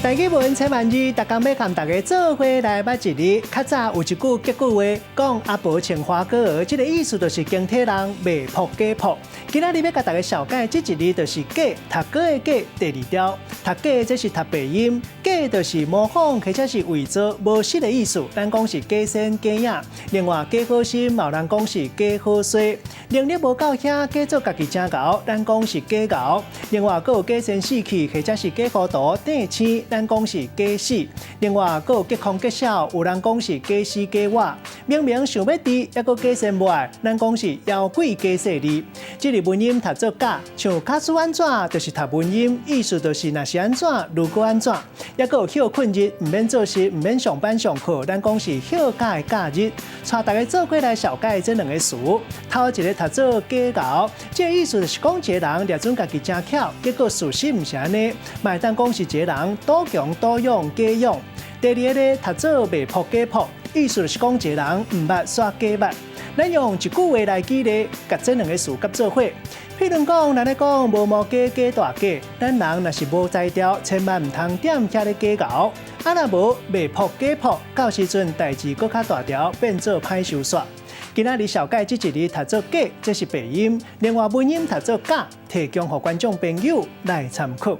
台語文千萬字，逐工欲共大家做伙來捌一字。較早有一句格句話，講阿婆穿花果襖，這个意思就是經體人袂璞假璞。今仔日欲共大家紹介這一字，就是假，讀果的假，第二條，讀假這是讀白音，假就是模仿或者是偽造無實的意思。咱講是假仙假影。另外假好心，嘛有人講是假好勢，能力無夠遐，假做家己誠𠢕，咱講是假𠢕。另外，閣有假仙死去，或者是假糊塗、硩星，咱講是假死。另外，閣有隔空隔痟，有人講是假死假活。明明想欲治，猶閣假仙無愛，咱講是妖鬼假細膩。這个文音讀做假，像假使按怎，就是讀文音，意思就是若是按怎，如果按怎。猶閣有歇睏日，毋免做事，毋免上班上課，咱講是歇假的假日。帶大家做伙來紹介這兩个詞，頭一个讀做假𠢕，這个意思就是講一个人掠準家己誠巧，結果事實毋是按呢，嘛會當講是一个人賭強賭勇假勇。第二个讀做袂璞假璞，意思就是講一个人毋捌煞假捌。咱用一句話來舉例，共這兩个詞佮做伙。譬如講，咱咧講無毛假假大假，咱人若是無才調，千萬毋通踮遐咧假𠢕。啊，若無袂璞假璞，到時陣代誌閣較大條，變做歹收煞。今仔日紹介這一字讀做假，這是白音；另外文音讀做假，提供予觀眾朋友來參考。